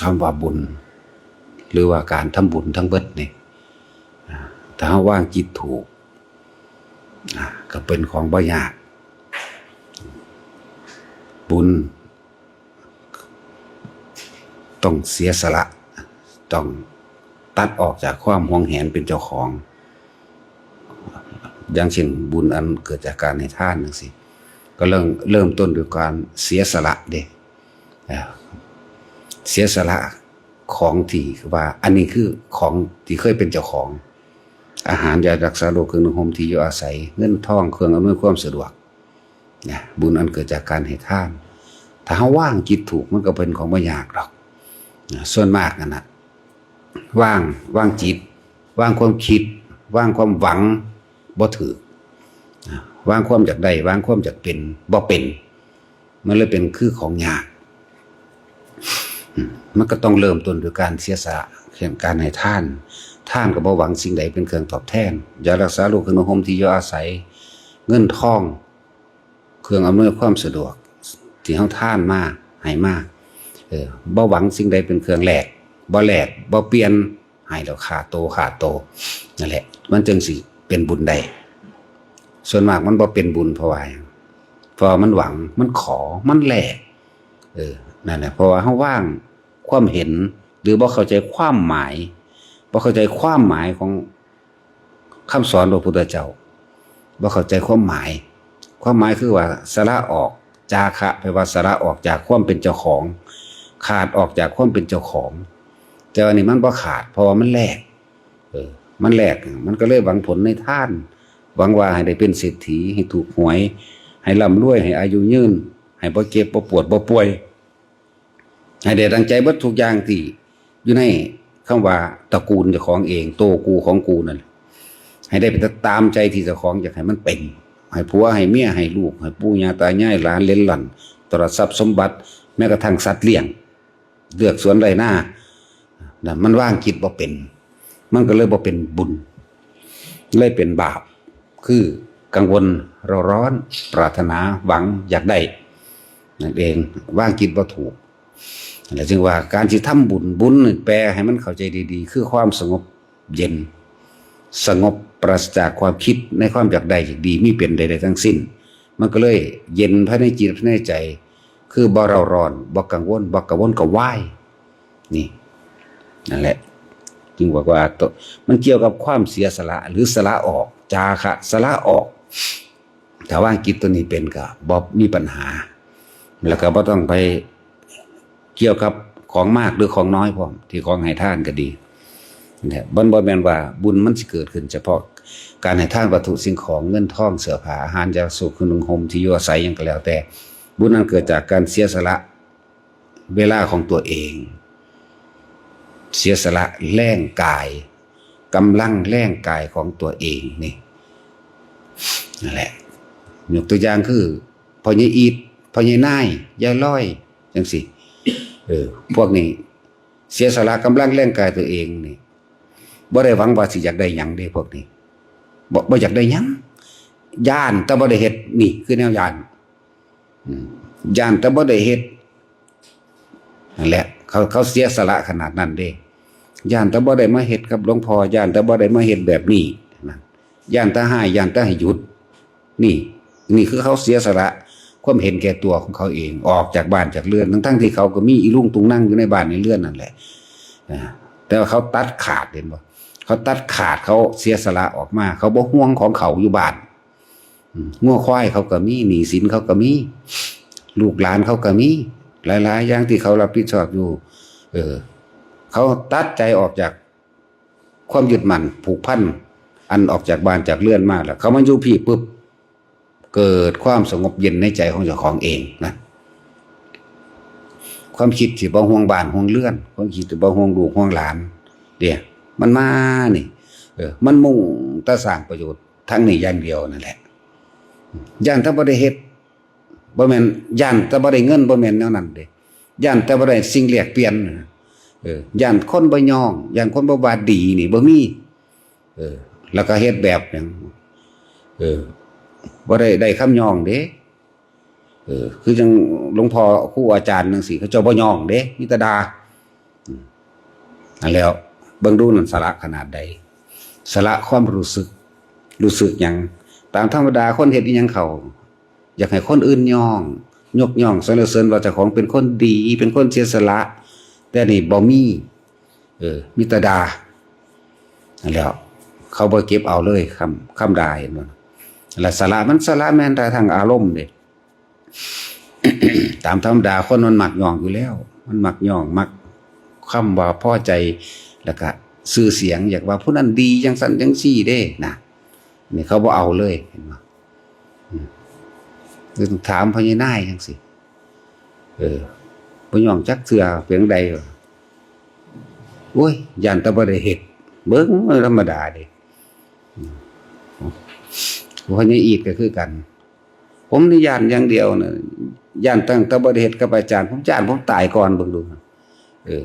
ຄຳວ່າບຸນ ຫຼືວ່າການທຳບຸນທັງເບິດນີ້ ອາ ຖ້າເຮົາວາງຈິດຖືກ ອາ ກໍເປັນຂອງບໍ່ຍາກ. ບຸນ ຕ້ອງເສຍສະຫຼະ, ຕ້ອງຕັດອອກຈາກຄວາມຫວງແຫນເປັນເຈົ້າຂອງ. ຢ່າງເຊັ່ນ ບຸນອັນເກີດຈາກການໃຫ້ທານຈັ່ງຊີ້ ກໍເລີ່ມ ເລີ່ມຕົ້ນດ້ວຍການເສຍສະຫຼະເດ້. ເສຍສະຫຼະຂອງທີ່ວ່າ ອັນນີ້ຄືຂອງທີ່ເຄີຍເປັນເຈົ້າຂອງ, ອາຫານ ຢາຮັກສາໂລກ, ເຄື່ອງນຸ່ງຫົ່ມ, ທີ່ຢູ່ອາໄສ, ເງິນທອງ, ເຄື່ອງອຳນວຍຄວາມສະດວກ. ນະ ບຸນອັນເກີດຈາກການໃຫ້ທານ. ຖ້າເຮົາວາງຈິດຖືກ ມັນກໍເປັນຂອງບໍ່ຍາກດອກ. ນະ ສ່ວນມາກນັ້ນນະ ວາງ ວາງຈິດ ວາງຄວາມຄິດ ວາງຄວາມຫວັງບໍ່ຖືກ. ນະ ວາງຄວາມຢາກໄດ້ ວາງຄວາມຢາກເປັນບໍ່ເປັນ. ມັນເລີຍເປັນຄືຂອງຍາກ. ອາ ມັນກໍຕ້ອງເລີ່ມຕົ້ນດ້ວຍການເສຍສະຫຼະ ເຊັ່ນ ການໃຫ້ທານ. ທານກໍບໍ່ຫວັງສິ່ງໃດເປັນເຄື່ອງຕອບແທນ. ຢາຮັກສາໂລກ, ເຄື່ອງນຸ່ງຫົ່ມ, ທີ່ຢູ່ອາໄສ, ເງິນທອງ, ເຄື່ອງອຳນວຍຄວາມສະດວກທີ່ເຮົາທານມາ ໃຫ້ມາ ເອີ ບໍ່ຫວັງສິ່ງໃດເປັນເຄື່ອງແລກ, ບໍ່ແລກ ບໍ່ປ່ຽນ, ໃຫ້ແລ້ວຂ້າໂຕ ຂ້າໂຕ ນັ້ນແຫຼະ ມັນຈຶ່ງຊິເປັນບຸນໄດ້. ສ່ວນມາກມັນບໍ່ເປັນບຸນ ເພາະວ່າຫຍັງ? ເພາະວ່າມັນຫວັງ ມັນຂໍ ມັນແລກ. ເອີ ນັ້ນແຫຼະ ເພາະວ່າເຮົາວາງຄວາມເຫັນ ຫຼື ບໍ່ເຂົ້າໃຈຄວາມໝາຍ ບໍ່ເຂົ້າໃຈຄວາມໝາຍຂອງ ຄຳສອນພະພຸດທະເຈົ້າ ບໍ່ເຂົ້າໃຈຄວາມໝາຍ. ຄວາມໝາຍຄືວ່າສະຫຼະອອກ, ຈາຄະ ແປວ່າສະຫຼະອອກຈາກຄວາມເປັນເຈົ້າຂອງ, ຂາດອອກຈາກຄວາມເປັນເຈົ້າຂອງ. ແຕ່ວ່ານີ້ມັນບໍ່ຂາດ ເພາະວ່າມັນແລກ. ເອີ ມັນແລກ ມັນກໍເລີຍຫວັງຜົນໃນທານ, ຫວັງວ່າໃຫ້ໄດ້ເປັນເສດຖີ, ໃຫ້ຖືກຫວຍ, ໃຫ້ລ່ຳລວຍ, ໃຫ້ອາຍຸຍືນ, ໃຫ້ບໍ່ເຈັບ, ບໍ່ປວດ, ບໍ່ປ່ວຍ. ໃຫ້ໄດ້ດັ່ງໃຈເບິດທຸກຢ່າງທີ່ຢູ່ໃນຄຳວ່າຕະກູນເຈົ້າຂອງເອງ, ໂຕກູຂອງກູນັ້ນ ໃຫ້ໄດ້ໄປຕາມໃຈທີ່ເຈົ້າຂອງຢາກໃຫ້ມັນເປັນ, ໃຫ້ຜົວໃຫ້ເມຍ ໃຫ້ລູກ ໃຫ້ປູ່ຍ່າຕາຍາຍ ຫຼານເຫຼັນຫຼ້ອນ ຕະຫຼອດຊັບສົມບັດ ແມ້ກະທັ່ງສັດລ້ຽງ ເລືອກສວນໄຮ່ນາ. ນະ ມັນວາງຈິດບໍ່ເປັນ ມັນກໍເລີຍບໍ່ເປັນບຸນ ເລີຍເປັນບາບ ຄືກັງວົນເຣົາຮ້ອນ ປາດຖະໜາຫວັງຢາກໄດ້ນັ້ນເອງ ວາງຈິດບໍ່ຖືກ. ແລະ ຈຶ່ງວ່າການຊິທຳບຸນ ບຸນນີ້ແປໃຫ້ມັນເຂົ້າໃຈດີໆ ຄືຄວາມສະຫງົບເຢັນ ສະຫງົບປາສະຈາກຄວາມຄິດໃນຄວາມຢາກໄດ້ຢາກດີມີເປັນໃດໆທັງສິ້ນ. ມັນກໍເລີຍເຢັນພາຍໃນຈິດພາຍໃນໃຈ ຄືບໍ່ເຣົາຮ້ອນ ບໍ່ກັງວົນ ບໍ່ກະວົນກະວາຍ. ນີ້ ນັ້ນແຫຼະ ຈຶ່ງບອກວ່າໂຕ ມັນກ່ຽວກັບຄວາມເສຍສະຫຼະ ຫຼື ສະຫຼະອອກ ຈາຄະ ສະຫຼະອອກ. ຖ້າວາງຈິດຕົວນີ້ເປັນກໍບໍ່ມີບັນຫາ ແລ້ວກໍບໍ່ຕ້ອງໄປກ່ຽວກັບຂອງມາກ ຫຼື ຂອງນ້ອຍພ້ອມ ທີ່ຂອງໃຫ້ທານກໍດີ. ແລະ ມັນບໍ່ແມ່ນວ່າບຸນມັນຊິເກີດຂຶ້ນສະເພາະການໃຫ້ທານວັດຖຸສິ່ງຂອງ ເງິນທອງ ເສື້ອຜ້າ ອາຫານ ຢາສູບ ເຄື່ອງນຸ່ງຫົ່ມ ທີ່ຢູ່ອາໄສ ຫຍັງກໍແລ້ວແຕ່. ບຸນນັ້ນເກີດຈາກການເສຍສະຫຼະເວລາຂອງຕົວເອງ, ເສຍສະຫຼະແຮງກາຍ, ກຳລັງແຮງກາຍຂອງຕົວເອງນີ້. ນັ້ນແຫຼະ ຍົກຕົວຢ່າງຄື ພໍ່ໃຫຍ່ອີດ, ພໍ່ໃຫຍ່ນາຍ, ຍາຍລອຍ ຈັ່ງຊີ້. ເອີ ພວກນີ້ເສຍສະຫຼະກຳລັງແຮງກາຍຕົວເອງນີ້ ບໍ່ໄດ້ຫວັງວ່າຊິຢາກໄດ້ຫຍັງເດ້ ພວກນີ້ ບໍ່ ບໍ່ຢາກໄດ້ຫຍັງ. ຢ້ານແຕ່ບໍ່ໄດ້ເຮັດ ນີ້ຄືແນວຢ້ານ. ອືມ ຢ້ານແຕ່ບໍ່ໄດ້ເຮັດ ນັ້ນແຫຼະ ເຂົາ ເຂົາເສຍສະຫຼະຂະໜາດນັ້ນເດ້. ຢ້ານແຕ່ບໍ່ໄດ້ມາເຮັດກັບຫຼວງພໍ່, ຢ້ານແຕ່ບໍ່ໄດ້ມາເຮັດແບບນີ້ນະ, ຢ້ານແຕ່ຮ້າຍ, ຢ້ານແຕ່ໃຫ້ຢຸດ. ນີ້ ນີ້ຄືເຂົາເສຍສະຫຼະຄວາມເຫັນແກ່ຕົວຂອງເຂົາເອງ ອອກຈາກບ້ານຈາກເຮືອນ ທັງໆທີ່ເຂົາກໍມີອີລຸງຕຸງນັງຢູ່ໃນບ້ານໃນເຮືອນນັ້ນແຫຼະ. ອາ ແຕ່ວ່າເຂົາຕັດຂາດ ເຫັນບໍ່? ເຂົາຕັດຂາດ, ເຂົາເສຍສະຫຼະອອກມາ, ເຂົາບໍ່ຫ່ວງຂອງເຂົາຢູ່ບ້ານ. ອືມ ງົວຄວາຍເຂົາກໍມີ, ໜີ້ສິນເຂົາກໍມີ, ລູກຫຼານເຂົາກໍມີ, ຫຼາຍໆຢ່າງທີ່ເຂົາຮັບຜິດຊອບຢູ່. ເອີ ເຂົາຕັດໃຈອອກຈາກຄວາມຍຶດໝັ້ນຜູກພັນ ອັນອອກຈາກບ້ານຈາກເຮືອນມາແລ້ວ, ເຂົາມາຢູ່ພີ້ປຶບ ເກີດຄວາມສະຫງົບເຢັນໃນໃຈຂອງເຈົ້າຂອງເອງນະ. ຄວາມຄິດທີ່ບໍ່ຫ່ວງບ້ານຫ່ວງເຮືອນ, ຄວາມຄິດທີ່ບໍ່ຫ່ວງລູກຫ່ວງຫຼານເດ້ ມັນມານີ້. ເອີ ມັນມຸ່ງແຕ່ສ້າງປະໂຫຍດ ທັງນີ້ຢ່າງດຽວນັ້ນແຫຼະ. ຢ້ານແຕ່ບໍ່ໄດ້ເຮັດ ບໍ່ແມ່ນ ຢ້ານແຕ່ບໍ່ໄດ້ເງິນ ບໍ່ແມ່ນແນວນັ້ນເດ້. ຢ້ານແຕ່ບໍ່ໄດ້ສິ່ງແລກປ່ຽນ. ເອີ ຢ້ານຄົນບໍ່ຍ້ອງ, ຢ້ານຄົນບໍ່ວ່າດີນີ້ບໍ່ມີ. ເອີ ແລ້ວກໍເຮັດແບບຫຍັງ? ເອີ ບໍ່ໄດ້ ໄດ້ຄຳຍ້ອງເດ້. ເອີ ຄືຈັ່ງຫຼວງພໍ່ຄູອາຈານຈັ່ງຊີ້ ເຂົາເຈົ້າບໍ່ຍ້ອງເດ້ ມີແຕ່ດ່າ. ອືມ ນັ້ນແຫຼະ ເບິ່ງດູນັ້ນ ສະຫຼະຂະໜາດໃດ ສະຫຼະຄວາມຮູ້ສຶກ ຮູ້ສຶກຫຍັງ? ຕາມທຳມະດາຄົນເຮັດອີ່ຫຍັງເຂົ້າ ຢາກໃຫ້ຄົນອື່ນຍ້ອງ ຍົກຍ້ອງ ສັນລະເສີນວ່າເຈົ້າຂອງເປັນຄົນດີ ເປັນຄົນເສຍສະຫຼະ ແຕ່ນີ້ບໍ່ມີ ເອີ ມີແຕ່ດ່າ. ນັ້ນແຫຼະ ເຂົາບໍ່ເກັບເອົາເລີຍ ຄຳ ຄຳດ່າ ເຫັນບໍ່? ລະສະຫຼະ ມັນສະຫຼະແມ່ນແຕ່ທາງອາລົມເດ້. ຕາມທຳມະດາຄົນມັນມັກຍ້ອງຢູ່ແລ້ວ ມັນມັກຍ້ອງ ມັກຄຳວ່າພໍໃຈ ແລ້ວກະຊື່ສຽງ ຢາກວ່າຜູ້ນັ້ນດີຈັ່ງຊັ້ນຈັ່ງຊີ້ເດ້ນະ. ນີ້ເຂົາບໍ່ເອົາເລີຍ ເຫັນບໍ່? ອືມ ຄືຖາມພໍ່ໃຫຍ່ນາຍຈັ່ງຊີ້ ເອີ ບໍ່ຍ້ອງຈັກເທື່ອ ເປັນຈັ່ງໃດ? ໂອ້ຍ ຢ້ານແຕ່ບໍ່ໄດ້ເຮັດ ເບິ່ງ ທຳມະດາເດ້. ອືມ ພໍ່ໃຫຍ່ອີດກໍຄືກັນ ຜົມນີ້ຢ້ານຢ່າງດຽວນະ ຢ້ານຕັ້ງແຕ່ບໍ່ໄດ້ເຮັດກັບອາຈານ ຜົມຢ້ານຜົມຕາຍກ່ອນ ເບິ່ງດູ ເອີ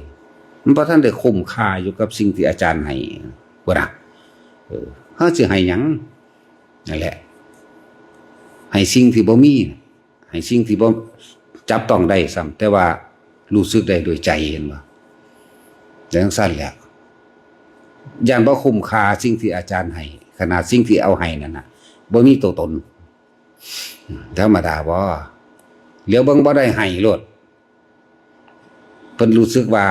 ມັນບໍ່ທັນໄດ້ຄຸ້ມຄ່າຢູ່ກັບສິ່ງທີ່ອາຈານໃຫ້ພຸ້ນນະ. ເອີ ເຮົາຊິໃຫ້ຫຍັງ? ນັ້ນແຫຼະ ໃຫ້ສິ່ງທີ່ບໍ່ມີ ໃຫ້ສິ່ງທີ່ບໍ່ຈັບຕ້ອງໄດ້ຊ້ຳ ແຕ່ວ່າຮູ້ສຶກໄດ້ດ້ວຍໃຈ ເຫັນບໍ່? ຈັ່ງຊັ້ນແຫຼະ ຢ້ານບໍ່ຄຸ້ມຄ່າສິ່ງທີ່ອາຈານໃຫ້ ຂະໜາດສິ່ງທີ່ເອົາໃຫ້ນັ້ນນະ ບໍ່ມີຕົວຕົນ. ທຳມະດາບໍ່? ຫຼຽວເບິ່ງບໍ່ໄດ້ໃຫ້ໂລດ ເພິ່ນຮູ້ສຶກວ່າ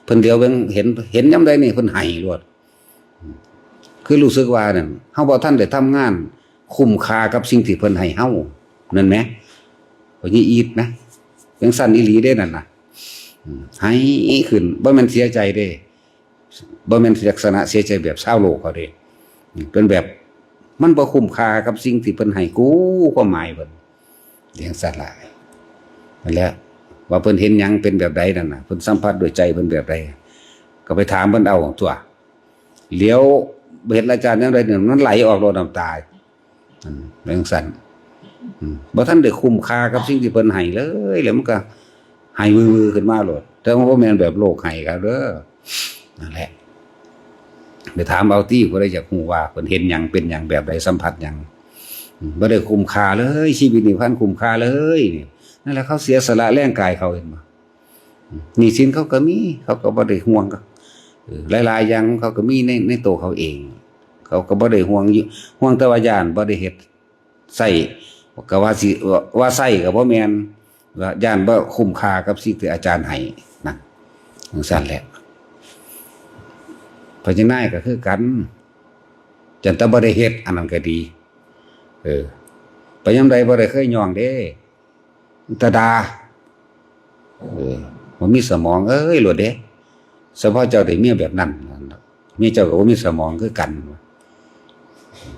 ເພິ່ນຫຼຽວເບິ່ງເຫັນ ເຫັນຍາມໃດນີ້ເພິ່ນໃຫ້ໂລດ ຄືຮູ້ສຶກວ່ານັ້ນ ເຮົາບໍ່ທັນໄດ້ທຳງານຄຸ້ມຄ່າກັບສິ່ງທີ່ເພິ່ນໃຫ້ເຮົານັ້ນແໝ ພໍ່ໃຫຍ່ອີດນະ ຈັ່ງຊັ້ນອີ່ຫຼີເດ້ນັ້ນນະ. ອືມ ໃຫ້ຂຶ້ນ ບໍ່ແມ່ນເສຍໃຈເດ້ ບໍ່ແມ່ນລັກສະນະເສຍໃຈແບບຊາວໂລກເຂົາເດ້ ເປັນແບບມັນບໍ່ຄຸ້ມຄ່າກັບສິ່ງທີ່ເພິ່ນໃຫ້ກູ ຄວາມໝາຍເພິ່ນຈັ່ງຊັ້ນຫຼາຍ. ນັ້ນແຫຼະ ວ່າເພິ່ນເຫັນຫຍັງເປັນແບບໃດນັ້ນນະ ເພິ່ນສຳຜັດດ້ວຍໃຈເພິ່ນແບບໃດ ກໍໄປຖາມເພິ່ນເອົາຕົວະ. ຫຼຽວເຫັນອາຈານຍາມໃດນີ້ ມັນໄຫຼອອກໂລດນ້ຳຕາ ອືມ ຈັ່ງຊັ້ນ ອືມ ບໍ່ທັນໄດ້ຄຸ້ມຄ່າກັບສິ່ງທີ່ເພິ່ນໃຫ້ເລີຍ ແລ້ວມັນກໍໄຫ້ວືໆຂຶ້ນມາໂລດ ແຕ່ວ່າບໍ່ແມ່ນແບບໂລກໃຫ້ເຂົາເດີ. ນັ້ນແຫຼະ ໄປຖາມເອົາຕິ ຜູ້ໃດຢາກຮູ້ວ່າເພິ່ນເຫັນຫຍັງ ເປັນຫຍັງ ແບບໃດ ສຳຜັດຫຍັງ. ອືມ ບໍ່ໄດ້ຄຸ້ມຄ່າເລີຍ ຊີວິດນີ້ບໍ່ທັນຄຸ້ມຄ່າເລີຍນີ້. ນັ້ນແຫຼະ ເຂົາເສຍສະຫຼະແຮງກາຍເຂົາ ເຫັນບໍ່? ໜີ້ສິນເຂົາກໍມີ ເຂົາກໍບໍ່ໄດ້ຫ່ວງ ເອີ ຫຼາຍໆຢ່າງເຂົາກໍມີໃນ ໃນໂຕເຂົາເອງ ເຂົາກໍບໍ່ໄດ້ຫ່ວງຢູ່ ຫ່ວງແຕ່ວ່າຢ້ານບໍ່ໄດ້ເຮັດໃຊ້ ກໍວ່າຊິ ວ່າ ວ່າໃຊ້ກໍບໍ່ແມ່ນ ວ່າຢ້ານບໍ່ຄຸ້ມຄ່າກັບສິ່ງທີ່ອາຈານໃຫ້ນັ້ນ ຈັ່ງຊັ້ນແຫຼະ. ພະຍານາຍກໍຄືກັນ ຢ້ານແຕ່ບໍ່ໄດ້ເຮັດ ອັນນັ້ນກໍດີ ເອີ ໄປຍາມໃດບໍ່ໄດ້ເຄີຍຍ້ອງເດ້ ຕາດາ ເອີ ບໍ່ມີສະໝອງເອີຍໂລດເດ້. ສະເພາະເຈົ້າໄດ້ເມຍແບບນັ້ນ ເມຍເຈົ້າກໍບໍ່ມີສະໝອງຄືກັນ.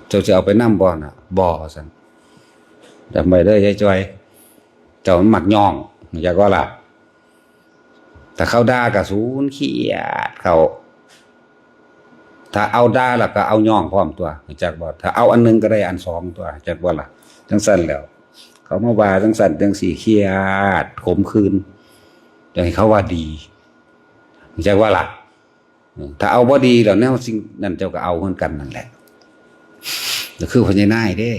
ເຈົ້າຊິເອົາໄປນຳບໍ່ນະ? ບໍ່ ວ່າຊັ້ນ. ຈຳໄວ້ເດີຍາຍຈ່ອຍ ເຈົ້າມັນມັກຍ້ອງ ຮູ້ຈັກບໍ່ລະ? ຖ້າເຂົາດ່າກໍສູນຄຽດເຂົາ ຖ້າເອົາດ່າແລ້ວກໍເອົາຍ້ອງພ້ອມຕົວະ ຮູ້ຈັກບໍ່? ຖ້າເອົາອັນໜຶ່ງກໍໄດ້ອັນສອງຕົວະ ຮູ້ຈັກບໍ່ລະ? ຈັ່ງຊັ້ນແລ້ວ ເຂົາມາວ່າຈັ່ງຊັ້ນຈັ່ງຊີ້ ຄຽດຂົມຂືນ ຈັ່ງໃຫ້ເຂົາວ່າດີ ຮູ້ຈັກບໍ່ລະ? ເອີ ຖ້າເອົາບໍ່ດີແລ້ວ ແນວສິ່ງນັ້ນເຈົ້າກໍເອົາຄືກັນນັ້ນແຫຼະ ກໍຄືພະຍານາຍເດ້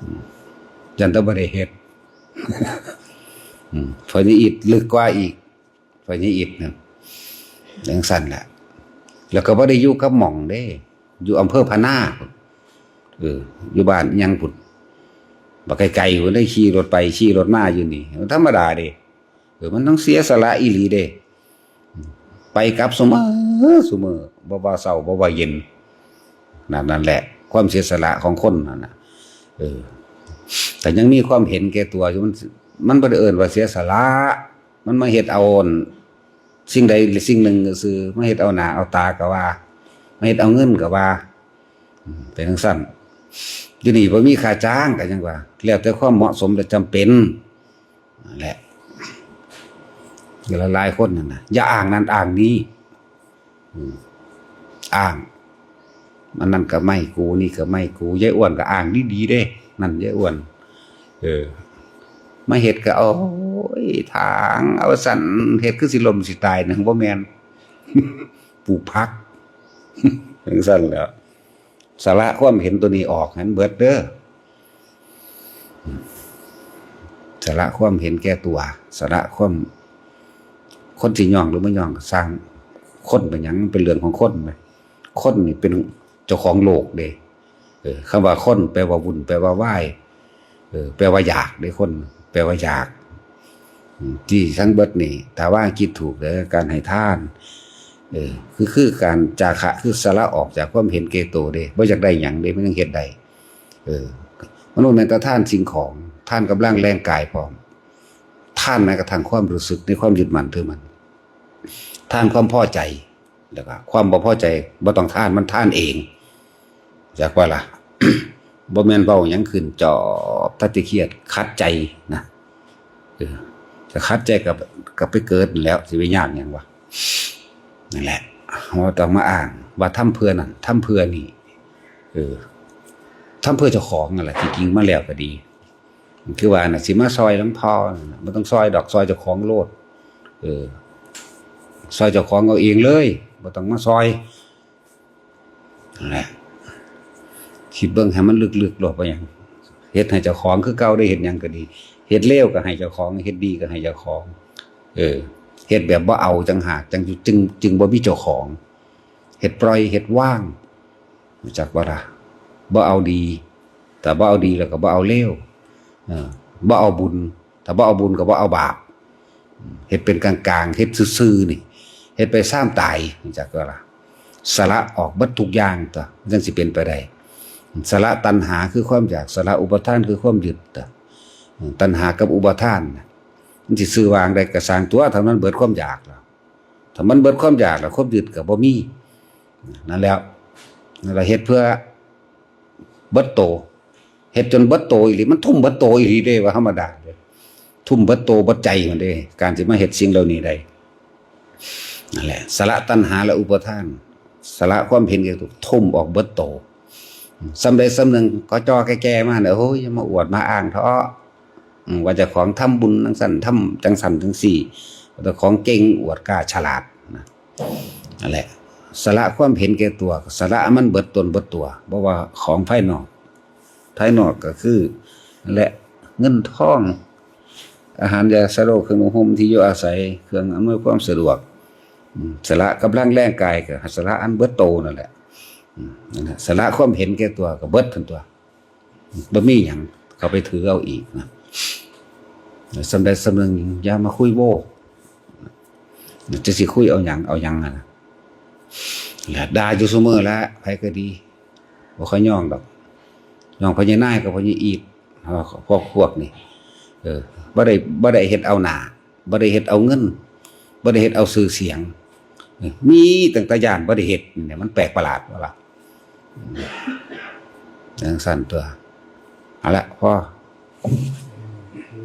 ອືມ ຢ້ານແຕ່ບໍ່ໄດ້ເຮັດ ອືມ ພະຍານາຍອີກ ລຶກກວ່າອີກ ພະຍານາຍອີກນະ ຈັ່ງຊັ້ນແຫຼະ. ແລ້ວກໍບໍ່ໄດ້ຢູ່ກັບໝ່ອງເດ້ ຢູ່ອຳເພີພະນາພຸ້ນ ເອີ ຢູ່ບ້ານຫຍັງພຸ້ນ ບັກໄກໆພຸ້ນເດ້ ຂີ່ລົດໄປຂີ່ລົດມາຢູ່ນີ້ ມັນທຳມະດາເດ້. ເອີ ມັນຕ້ອງເສຍສະຫຼະອີ່ຫຼີເດ້ ໄປກັບຊຸມື້ ຊຸມື້ ບໍ່ວ່າເຊົ້າບໍ່ວ່າເຢັນ ນັ້ນ ນັ້ນແຫຼະ ຄວາມເສຍສະຫຼະຂອງຄົນນັ້ນນະ ເອີ ແຕ່ຍັງມີຄວາມເຫັນແກ່ຕົວຢູ່ ມັນ ມັນບໍ່ໄດ້ເອີ້ນວ່າເສຍສະຫຼະ ມັນມາເຮັດເອົາສິ່ງໃດສິ່ງໜຶ່ງຊື່ໆ ມາເຮັດເອົາໜ້າເອົາຕາກໍວ່າ ມາເຮັດເອົາເງິນກໍວ່າ ອືມ ເປັນຈັ່ງຊັ້ນ. ຢູ່ນີ້ບໍ່ມີຄ່າຈ້າງກໍຍັງວ່າ ແລ້ວແຕ່ຄວາມເໝາະສົມ ແລະ ຈຳເປັນ. ນັ້ນແຫຼະ ຫຼາຍໆຄົນນັ້ນນະ ຢ່າອ້າງນັ້ນອ້າງນີ້ ອືມ ອ້າງ ອັນນັ້ນກໍໄມ້ກູ ນີ້ກໍໄມ້ກູ ຍາຍອ້ວນກໍອ້າງດີໆເດ້ ນັ້ນຍາຍອ້ວນ ເອີ ມາເຮັດກໍ ໂອ້ຍ ຖາງເອົາຊັ້ນ ເຮັດຄືຊິລົ້ມຊິຕາຍ ນັ້ນບໍ່ແມ່ນ ປູກຜັກ ຈັ່ງຊັ້ນແຫຼະ. ສະຫຼະຄວາມເຫັນຕົວນີ້ອອກໃຫ້ມັນເບິດເດີ ອືມ ສະຫຼະຄວາມເຫັນແກ່ຕົວ ສະຫຼະຄວາມ ຄົນຊິຍ້ອງຫຼືບໍ່ຍ້ອງກໍຊ່າງ ຄົນເປັນຫຍັງ ມັນເປັນເລື່ອງຂອງຄົນແໝ ຄົນນີ້ເປັນເຈົ້າຂອງໂລກເດ້. ເອີ ຄຳວ່າຄົນແປວ່າວຸ່ນ ແປວ່າວາຍ ເອີ ແປວ່າຢາກເດ້ ຄົນແປວ່າຢາກ. ອືມ ທີ່ທັງເບິດນີ້ ຖ້າວາງຈິດຖືກເດີ ການໃຫ້ທານ ເອີ ຄື ຄືການຈາຄະ ຄືສະຫຼະອອກຈາກຄວາມເຫັນແກ່ໂຕເດ້ ບໍ່ຢາກໄດ້ຫຍັງເດ້ ມັນຍັງເຮັດໄດ້. ເອີ ມັນບໍ່ແມ່ນແຕ່ທານສິ່ງຂອງ ທານກຳລັງແຮງກາຍພ້ອມ ທານແມ້ກະທັ່ງຄວາມຮູ້ສຶກໃນຄວາມຍຶດໝັ້ນຖືໝັ້ນ ທານຄວາມພໍໃຈ ແລ້ວກະຄວາມບໍ່ພໍໃຈ ບໍ່ຕ້ອງທານ ມັນທານເອງ ຈັກວ່າລະ? ບໍ່ແມ່ນເວົ້າຫຍັງຂຶ້ນຈອບ ຖ້າຕິຄຽດ ຂັດໃຈນະ ເອີ ຈະຂັດໃຈກໍ ກໍໄປເກີດຫັ້ນແຫຼ້ວ ຊິໄປຍາກຫຍັງວະ? ນັ້ນແຫຼະ ເຮົາຕ້ອງມາອ້າງວ່າທຳເພື່ອນັ້ນ ທຳເພື່ອນີ້ ເອີ ທຳເພື່ອເຈົ້າຂອງນັ້ນແຫຼະ ທີ່ຈິງມາແລ້ວກໍດີ ຄືວ່ານະ ຊິມາຊ່ອຍຫຼວງພໍ່ນັ້ນນະ ບໍ່ຕ້ອງຊ່ອຍດອກ ຊ່ອຍເຈົ້າຂອງໂລດ ເອີ ຊ່ອຍເຈົ້າຂອງເອົາເອງເລີຍ ບໍ່ຕ້ອງມາຊ່ອຍ ນັ້ນແຫຼະ ຄິດເບິ່ງໃຫ້ມັນເລິກໆໂລດ ວ່າຫຍັງ ເຮັດໃຫ້ເຈົ້າຂອງຄືເກົ່າເດ້ ເຮັດຫຍັງກໍດີ ເຮັດເລວກໍໃຫ້ເຈົ້າຂອງ ເຮັດດີກໍໃຫ້ເຈົ້າຂອງ ເອີ ເຮັດແບບບໍ່ເອົາຈັ່ງຫາກ ຈັ່ງ ຈຶ່ງ ຈຶ່ງບໍ່ມີເຈົ້າຂອງ ເຮັດປ່ອຍ ເຮັດວາງ ຮູ້ຈັກບໍ່ລະ? ບໍ່ເອົາດີ ຖ້າບໍ່ເອົາດີແລ້ວກໍບໍ່ເອົາເລວ ເອີ ບໍ່ເອົາບຸນ ຖ້າບໍ່ເອົາບຸນກໍບໍ່ເອົາບາບ ເຮັດເປັນກາງໆ ເຮັດຊື່ໆນີ້ ເຮັດໄປຊາມຕາຍ ຮູ້ຈັກບໍ່ລະ? ສະຫຼະອອກເບິດທຸກຢ່າງຕົວະ ມັນຈັ່ງຊິເປັນໄປໄດ້. ສະຫຼະຕັນຫາຄືຄວາມຢາກ ສະຫຼະອຸປະທານຄືຄວາມຍຶດຕົວະ ຕັນຫາກັບອຸປະທານນະ ມັນຊິຊື່ວ່າຈັ່ງໃດກໍຊ່າງຕົວະ ຖ້າມັນເບິດຄວາມຢາກແລ້ວ ຖ້າມັນເບິດຄວາມຢາກແລ້ວ ຄວາມຍຶດກໍບໍ່ມີ. ນັ້ນແຫຼະ ນັ້ນລະເຮັດເພື່ອເບິດໂຕ ເຮັດຈົນເບິດໂຕອີ່ຫຼີ ມັນທຸ່ມເບິດໂຕອີ່ຫຼີເດ້ ວ່າທຳມະດາເດ້ ທຸ່ມເບິດໂຕເບິດໃຈຫັ້ນເດ້ ການຊິມາເຮັດສິ່ງເຫຼົ່ານີ້ໄດ້. ນັ້ນແຫຼະ ສະຫຼະຕັນຫາ ແລະ ອຸປະທານ ສະຫຼະຄວາມເຫັນແກ່ຕົວ ທຸ່ມອອກເບິດໂຕ. ສ່ຳໃດສ່ຳໜຶ່ງ ກໍຈໍ່ແກ່ໆມາ ໂອ້ຍ ຢ່າມາອວດມາອ້າງເທາະ ອືມ ວ່າເຈົ້າຂອງທຳບຸນຈັ່ງຊັ້ນ ທຳຈັ່ງຊັ້ນຈັ່ງຊີ້ ວ່າເຈົ້າຂອງເກັ່ງ ອວດກ້າ ສະຫຼາດນະ. ນັ້ນແຫຼະ ສະຫຼະຄວາມເຫັນແກ່ຕົວ ສະຫຼະໃຫ້ມັນເບິດຕົນເບິດຕົວ ບໍ່ວ່າຂອງພາຍນອກ ພາຍນອກກໍຄື ນັ້ນແຫຼະ ເງິນທອງ ອາຫານ ຢາສະໂລ ເຄື່ອງນຸ່ງຫົ່ມ ທີ່ຢູ່ອາໄສ ເຄື່ອງອຳນວຍຄວາມສະດວກ ອືມ ສະຫຼະກຳລັງແຮງກາຍ ກໍສະຫຼະອັນເບິດໂຕນັ້ນແຫຼະ ອືມ ນັ້ນແຫຼະ ສະຫຼະຄວາມເຫັນແກ່ຕົວ ກໍເບິດຫັ້ນຕົວະ. ບໍ່ມີຫຍັງເຂົ້າໄປຖືເອົາອີກນະ. ສ່ຳໃດສ່ຳໜຶ່ງ ຢ່າມາຄຸຍໂວ້ ຈະຊິຄຸຍເອົາຫຍັງ ເອົາຫຍັງຫັ້ນນະ. ແລະ ດ່າຢູ່ຊຸມື້ແຫຼະ ໃຜກໍດີ ບໍ່ຄ່ອຍຍ້ອງດອກ ຍ້ອງພໍ່ໃຫຍ່ນາຍກັບພໍ່ໃຫຍ່ອີດ ພວກ ພວກນີ້ ເອີ ບໍ່ໄດ້ ບໍ່ໄດ້ເຮັດເອົາໜ້າ ບໍ່ໄດ້ເຮັດເອົາເງິນ ບໍ່ໄດ້ເຮັດເອົາຊື່ສຽງ ມີຕັ້ງແຕ່ຢ້ານບໍ່ໄດ້ເຮັດນີ້ ມັນແປກປະຫຼາດບໍ່ລະ? ຈັ່ງຊັ້ນຕົວະ ເອົາລະ ພໍ.